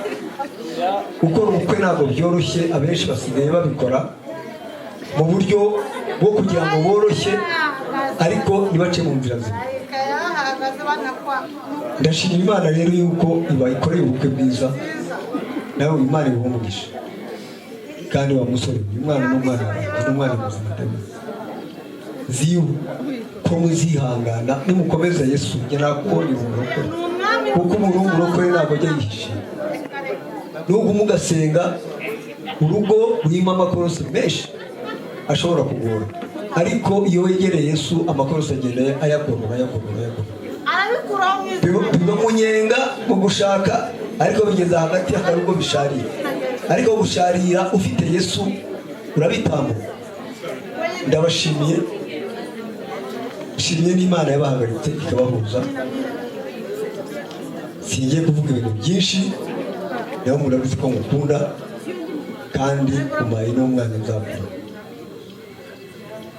Gukora ubukwe ntabwo byoroshye, abenshi basigaye babikora mu buryo bwo kugira ngo boroshye, ariko ntibace mu nzira zimwe. Ndashima Imana rero yuko ibakoreye ubukwe bwiza. Nawe Imana ibahe umugisha. Kandi wa musore, uyu mwana n'umwana wawe ni umwana muzima, ndabizi. Nzi ko muzihangana nimukomeza Yesu. Njye nakubonye umurokore, kuko umuntu w'umurokore ntabwo ajya yihishira. Nubwo mugasenga, urugo rurimo amakorosi menshi ashobora kugora, ariko iyo wegereye Yesu amakorosi agenda ayagorora, ayagorora, ayagorora. Arabikuraho mu izina. Biba mu nyenga mu gushaka, ariko bigeze hagati akarugo bisharira. Ariko gusharira ufite Yesu urabitambuka. Ndabashimiye, nshimiye n'Imana yabahagaritse ikabahuza. Singiye kuvuga ibintu byinshi, nawe murabizi ko ngukunda kandi umpaye n'umwana nzakura.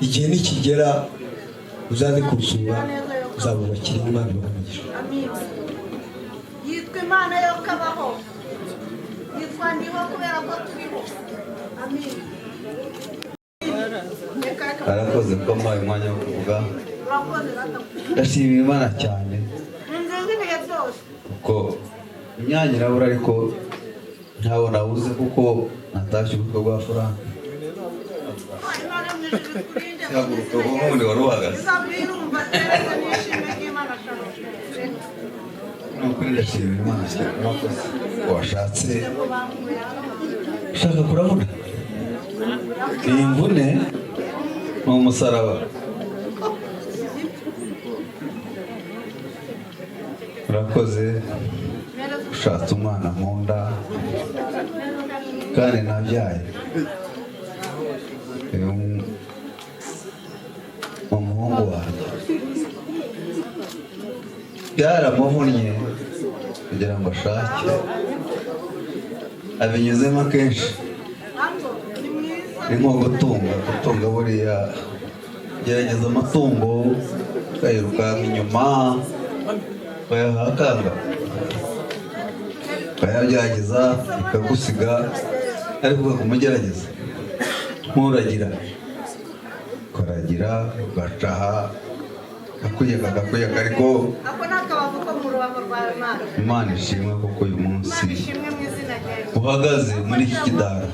Igihe nikigera uzaze kunsura, uzabubakira. Imana ibahe umugisha. Amina. Yitwa Imana yo kabaho. Yitwa ndiho kubera ko turiho. Amina. Arakoze ko mpaye umwanya wo kuvuga. Urakoze data. Ndashimira Imana cyane Ni nziza ibihe byose. kuko imyanya irabura, ariko ntawo nabuze kuko natashye ubukwe bwa Frank. Imana yo mu Haguruka ubundi wari uhagaze. Ni ukuri ndashimira Imana cyane, murakoze. Washatse ushaka kurabona iyi mvune ni umusaraba. Urakoze, ushatse umwana nkunda kandi nabyaye. Uyu ni umuhungu wanjye, byaramuvunnye kugira ngo ashake, abinyuzemo akenshi. Ni nko gutunga, gutunga buriya gerageza amatungo ukayirukanka inyuma ukayaha akanga, ukayabyagiza bikagusiga, ariko ukaguma ugerageza nk'uragira, ukaragira ugacaha kakuyaka kakuyaka, ariko Ako ni akabavu ko mu rubavu rwawe Mana. Imana ishimwe kuko uyu munsi Imana ishimwe mu izina rya Yesu. uhagaze muri iki kidara.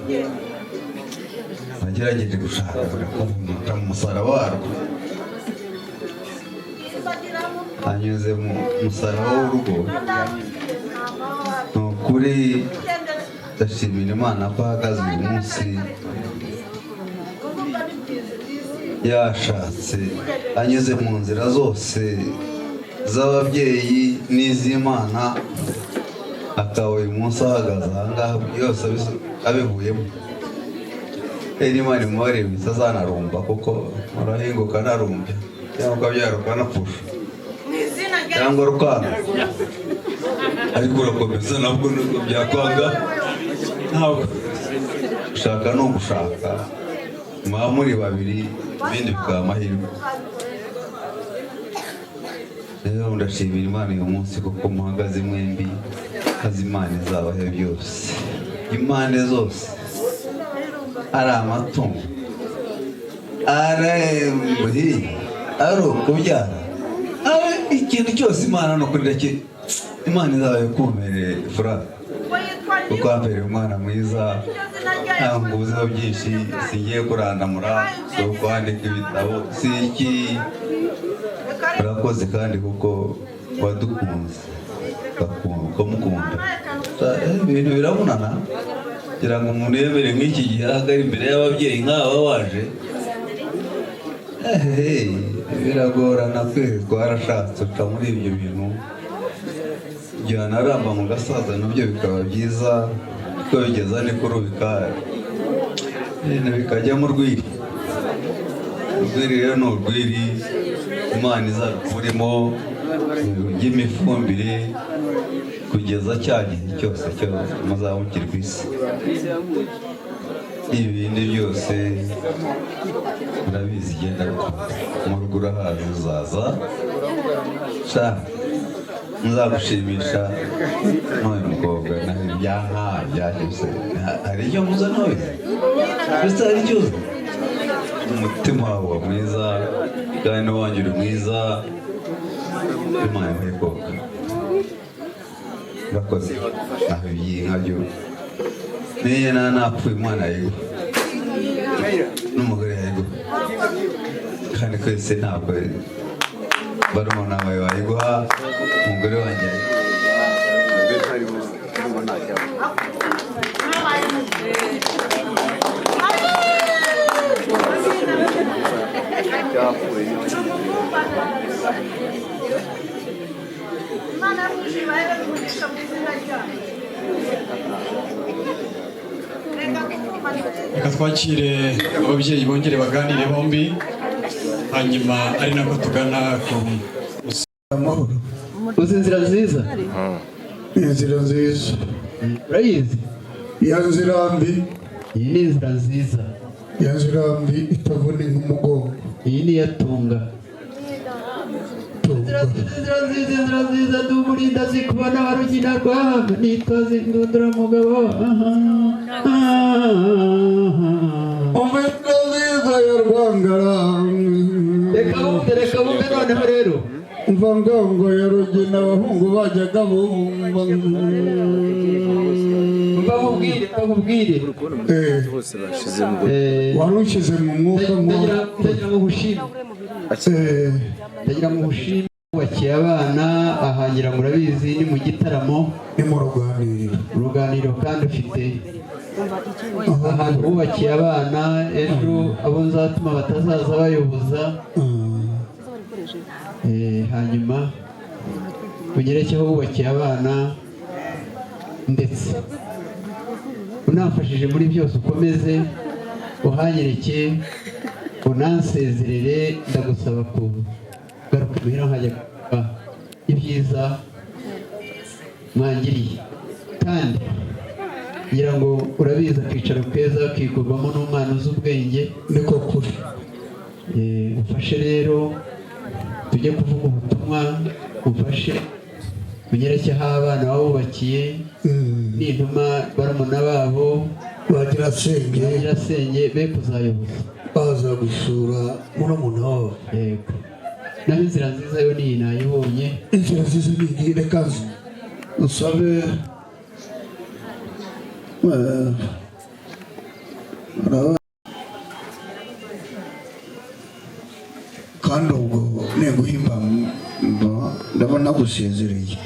Nagerageje gushaka birakuvunika mu musaraba warwo, anyuze mu musaraba w'urugo. Ni ukuri ndashimira Imana ko ahagaze uyu munsi yashatse, anyuze mu nzira zose z'ababyeyi n'iz'Imana, akaba uyu munsi ahagaze aha ngaha byose abivuyemo. Rero Imana imubarire bitazanarumba, kuko urahinguka narumbya cyangwa ukabyara ukanapfusha Mu izina rya cyangwa rukanga, ariko urakomeza nabwo nubwo byakwanga. Ntabwo gushaka ni ugushaka, mwaba muri babiri ibindi bikaba amahirwe. Rero ndashimira Imana uyu munsi kuko muhagaze mwembi, maze Imana izabahe byose, impande zose, ari amatungo, ari ubuhinzi, ari ukubyara, ari ikintu cyose. Imana ni ukuri Imana izabahe kumpereye fura, kuko wampereye umwana mwiza. Ntabwo ubuzima byinshi singiye kurandamura, si ukwandika ibitabo, si iki. Urakoze kandi kuko wadukunze ukamukunda. Ibintu birabunana kugira ngo umuntu yemere nk'iki gihe ahagara imbere y'ababyeyi nk'aba waje. Biragorana twese twarashatse uca muri ibyo bintu, byanaramba mu gasaza nabyo bikaba byiza, kuko bigeza ni kurubika ibintu bikajya mu rwiri. Urwiri rero ni urwiri, Imana izarukuremo ry'imifumbire kugeza cya gihe cyose cyo muzaba mukiri ku isi. Ibindi byose murabizi, genda mu rugo urahazi, uzaza sha nzagushimisha. None mukobwa ibyanka byahise, hari icyo muza ntoya mbese, hari icyo uzi. Umutima wawe uba mwiza kandi n'uwanjye uri mwiza. Imana ibahe koga. Urakoze. Naho iby'inka byo niyo napfuye umwana yayiguha n'umugore yayiguha, kandi twese ntabwo barumuna bawe bayiguha, umugore wanjye yayiguha. Imana ibahe umugisha mu izina ryayo. Reka kukumva. Reka twakire ababyeyi bongere baganire bombi, hanyuma ari nako tugana ku amahoro. Uzi inzira nziza? Inzira nziza. Urayizi? Ya nzira mbi. Iyi ni inzira nziza. Ya nzira mbi itavuna nk'umugongo. Iyi ni iya Tunga. Inzira nziza, inzira nziza, inzira nziza, ndumurinda zikubona barugina rwahama nitwaze indundura mugabo. Umva inzira nziza ya Rwangara. Reka bumve, reka bumve noneho rero. Umva ngongo ya Rugina, abahungu bajyaga bumva. Mva nkubwire, mva nkubwire. Bose bashize mu Wari ushyize mu mwuka. Ndagira ngo ngushime, ndagira ngo ngushime wubakiye abana ahangira, murabizi ni mu gitaramo, ni mu ruganiriro. Uruganiriro, kandi ufite ahantu wubakiye abana, ejo abo nzatuma batazaza bayoboza. Hanyuma unyereke aho wubakiye abana, ndetse unamfashije muri byose, ukomeze uhanyereke, unansezerere. Ndagusaba kugaruka imuhira nkajya kureba ibyiza mwangiriye, kandi ngira ngo urabizi, akicaro keza kikurwamo n'umwana uzi ubwenge. Niko kuri. Umfashe rero tujye kuvuga ubutumwa, umfashe unyereke aho abana babubakiye, nintuma barumuna babo bagira senge, bagira senge be kuzayoboza baza gusura murumuna wabo. Yego, naho inzira nziza yo niyi nayibonye. Inzira nziza ni iyi. Reka nsabe kandi ubwo neguhimba ndabona gusezereye,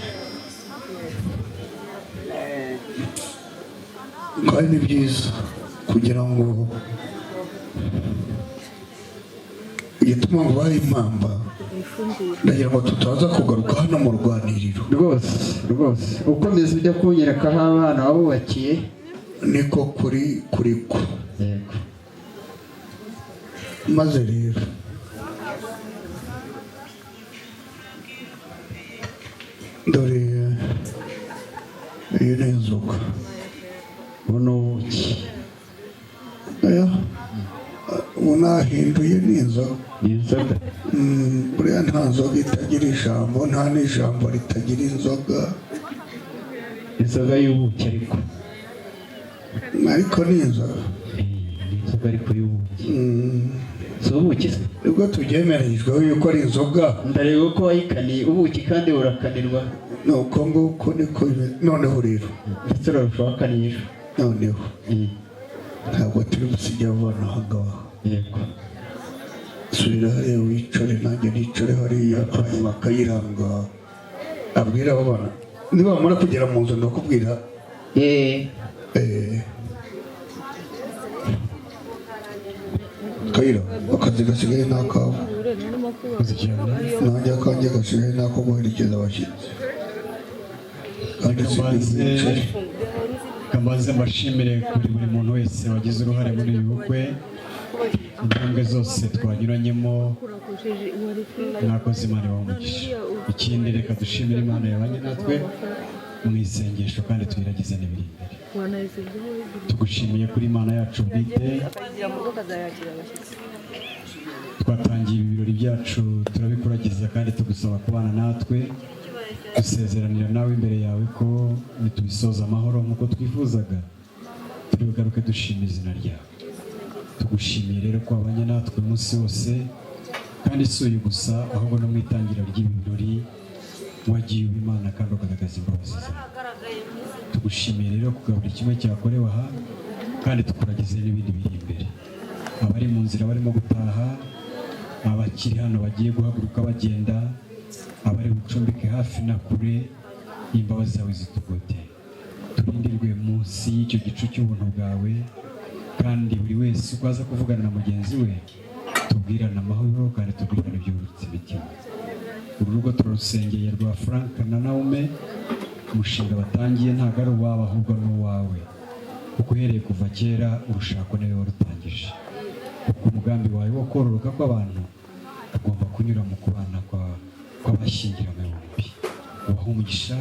kandi ni byiza kugira ngo igituma ngo bahe impamba, ndagira ngo tutaza kugaruka hano mu rwaniriro. Rwose rwose, ukomeza ujya kunyereka aho abana wabubakiye. Niko kuri kuri ko. Yego. Maze rero dore iyi ni inzoga. Ubu ni ubuki. Oya, ubu nahinduye, ni inzoga. Ni inzoga. Buriya nta nzoga itagira ijambo, nta n'ijambo ritagira inzoga. Inzoga y'ubuki ariko. Ariko ni inzoga. Ni inzoga ariko y'ubuki. Si ubuki se? Ubwo tubyemeranyijweho yuko ari inzoga. Ndareba uko wayikaniye ubuki, kandi burakanirwa. Ni uko nguko niko bimeze. Noneho rero ndetse urarusha wakaniye ejo. Noneho ntabwo turi busige abana aha ngaha. Yego. Subira hariya wicare, nanjye nicare hariya, hanyuma akayiranga abwira abo bana nibamara kugera mu nzu ndakubwira. Kayira, akazi gasigaye ni akawe, nanjye akanjye gasigaye ni ako guherekeza abashyitsi, kandi Reka mbanze mbashimire kuri buri muntu wese wagize uruhare muri uyu bukwe, intambwe zose twanyuranyemo mwakoze, Imana ibahe umugisha. Ikindi, reka dushimire Imana yabanye natwe mu isengesho, kandi tuyiragize n'ibiri imbere. Tugushimiye kuri Imana yacu bwite. Twatangiye ibi birori byacu turabikuragiza, kandi tugusaba kubana natwe, dusezeranira nawe imbere yawe ko nitubisoza amahoro nk'uko twifuzaga turi bugaruke dushima izina ryawe. Tugushimiye rero ko wabanye natwe umunsi wose, kandi si uyu gusa, ahubwo no mu itangira ry'ibi birori wagiye uba Imana kandi ugaragaza imbabazi zawe. Tugushimiye rero kugabura kimwe cyakorewe aha, kandi tukuragize n'ibindi biri imbere. Abari mu nzira barimo gutaha, abakiri hano bagiye guhaguruka bagenda, abari bucumbike hafi na kure, imbabazi zawe zitugote, turindirwe munsi y'icyo gicu cy'ubuntu bwawe, kandi buri wese uko aza kuvugana na mugenzi we tubwirane amahoro kandi tubwirane ibyurutse imitima. Uru rugo turarusengeye rwa Frank na Naume. Umushinga batangiye ntabwo ari uwabo, ahubwo ni uwawe, kuko uhereye kuva kera urushako niwe warutangije, kuko umugambi wawe wo kororoka kw'abantu ugomba kunyura mu kubana kw'abashyingiranywe bombi. Ubahe umugisha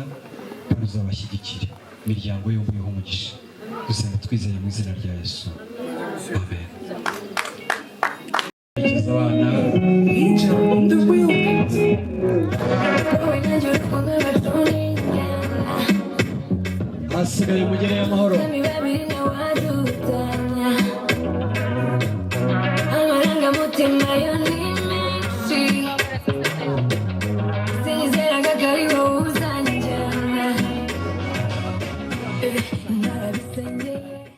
kandi uzabashyigikire, imiryango yombi uyihe umugisha. Dusenga twizeye mu izina rya Yesu, amen. Herekeza abana. Hasigaye mugereyo amahoro. Amarangamutima yo ni menshi. Narabisengeye.